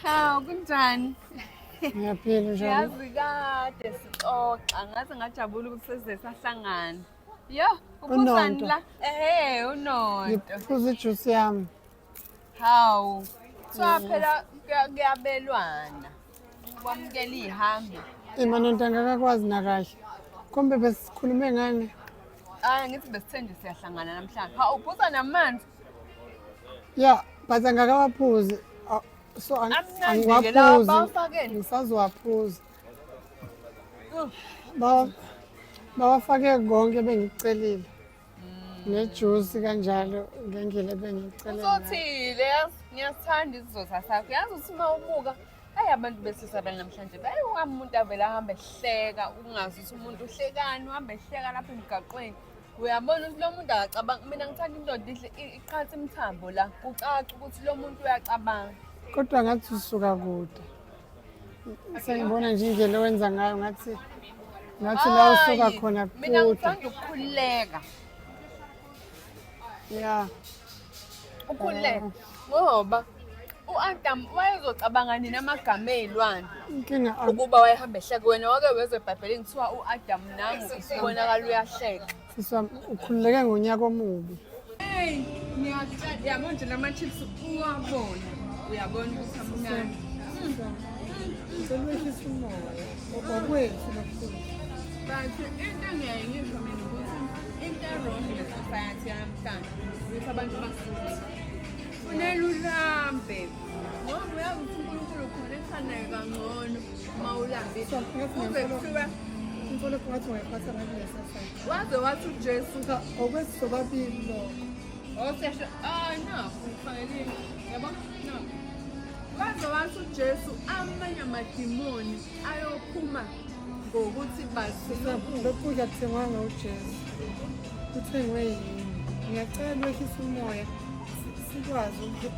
Hawu, kunjani? Ngiyaphila, njani? Yazi kade sixoxa, ngaze ngajabula ukuthi sesize sahlangana. Yo, uphuzani Unonto. la? Ehhe, uNonto. Ngiphuza ijuice yami. Hawu. Kuthiwa phela kuyabelwana. Kwamukela iy'hambi. Ima, Nonto, angakakwazi nakahle. Kombe besikhulume ngani? Hayi, ngithi besithe nje siyahlangana namhlanje. Ha, uphuza namanzi. Ya, but angakawaphuzi. Ah, so Amnandi-ke lawa, angiwaphuzi. bawafakeni. Ngisazowaphuza. Bawafake konke bengikucelile. Nejuice kanjalo ngendlela ebengikucele ngayo. Uzothile, yazi ngiyasithanda isizotha sakho. Yazi uthi uma ubuka, ayi, abantu besilisa namhlanje bayi umuntu avele ahambe ehleka, ungazi ukuthi umuntu uhlekani, uhambe ehleka lapha emgaqweni. Uyabona ukuthi lo muntu akacabanga. Mina ngithanda indoda ihle iqhatha imithambo la, kucace ukuthi lo muntu uyacabanga. Kodwa ngathi usuka kude. Sengibona nje indlela owenza ngayo, ngathi la usuka Hhayi, khona mina kude. ngithanda ukukhululeka. Ukhululeka ngoba u-Adam wayezocabanga nini amagama ey'lwane Inkinga ukuba wayehamba ehleka? Wena wake wezwa ebhayibhelini kuthiwa u-Adam nangu kubonakala uyahleka? Sisi wami, ukhululeke ngonyaka omubi. Hey, ngiyakutshela, yabo nje lama-chips, uwabona, uyabona ukuthi amnandi. Ngicela wehlise umoya. Okwethu lokhu. But into engiyaye ngisho mina ukuthi into e-wrong nge-society yanamhlanje ukuthi abantu basuke funela ulambe, ngoba uyazi ukuthi uNkulunkulu uconnecta naye kangcono uma ulambile. Kuze kuthiwa Ngicela ngathi ungayiphatha ngakulesa side. Waze wathi uJesu Cha, okwethu sobabili lokho. Osesho, ah, no, ngifanelile. Yabo? No. Waze wathi uJesu amanye amadimoni ayophuma ngokuthi bazile. Lokhu kudla kuthengwanga uJesu. Kuthengwe yini? Ngiyacela wehlise umoya, sikwazi ukuthi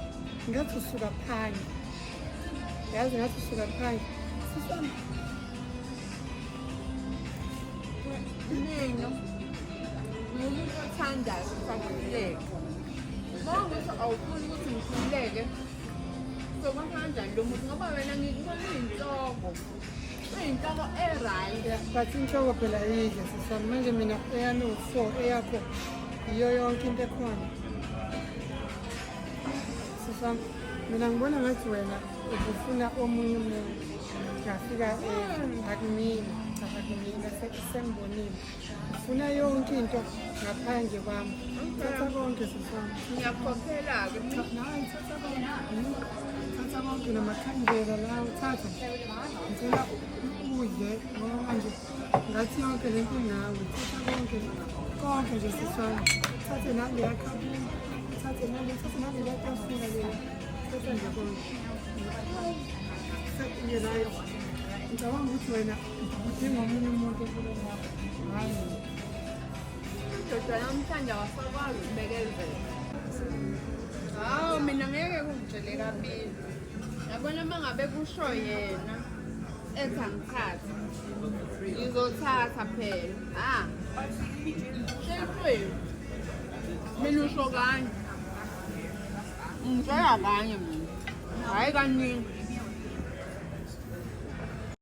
ngathi usuka phandle. Yazi ngathi usuka phandle. Sisi wami, Mina ngumuntu othandayo ukuthi akhululeke. Uma ukuthi awufuni ukuthi ngikhululeke, sokwakha kanjani lo muntu? Ngoba wena ngikubona uyinhloko. Uyinhloko e-right. Yeah, but inhloko phela idle, sisi wami. Manje mina eyami u-four, eyakho yiyo yonke into ekhona. Sisi wami, mina ngibona ngathi wena ubufuna omunye umuntu. Ngafika akumina, cha, akumina, sengibonile. Ufuna yonke into ngaphandle kwami. Thatha konke, sisi wami. Ngiyakukhokhela-ke. Cha, nayi, thatha konke. Thatha konke namakhandlela lawo, thatha. Ngicela udle ngoba manje ngathi yonke lento ingawe. Thatha konke, konke nje, sisi wami. Thathe naleya khabini, thathe nale, thathe naleya tafula lela. Thatha nje konke. Nje ngicabanga ukuthi wena udinga omunye umuntu empilweni yakho, hhayi mina. Indoda namhlanje awasakwazi ukubekezela. Hawu, mina ngeke kungitshele kabili. Yabona, uma ngabe kusho yena ethi angithathe, ngizothatha phela. Ah. Shelfweni. Mina usho kanye. Ngitshela kanye mina. Hhayi kaningi.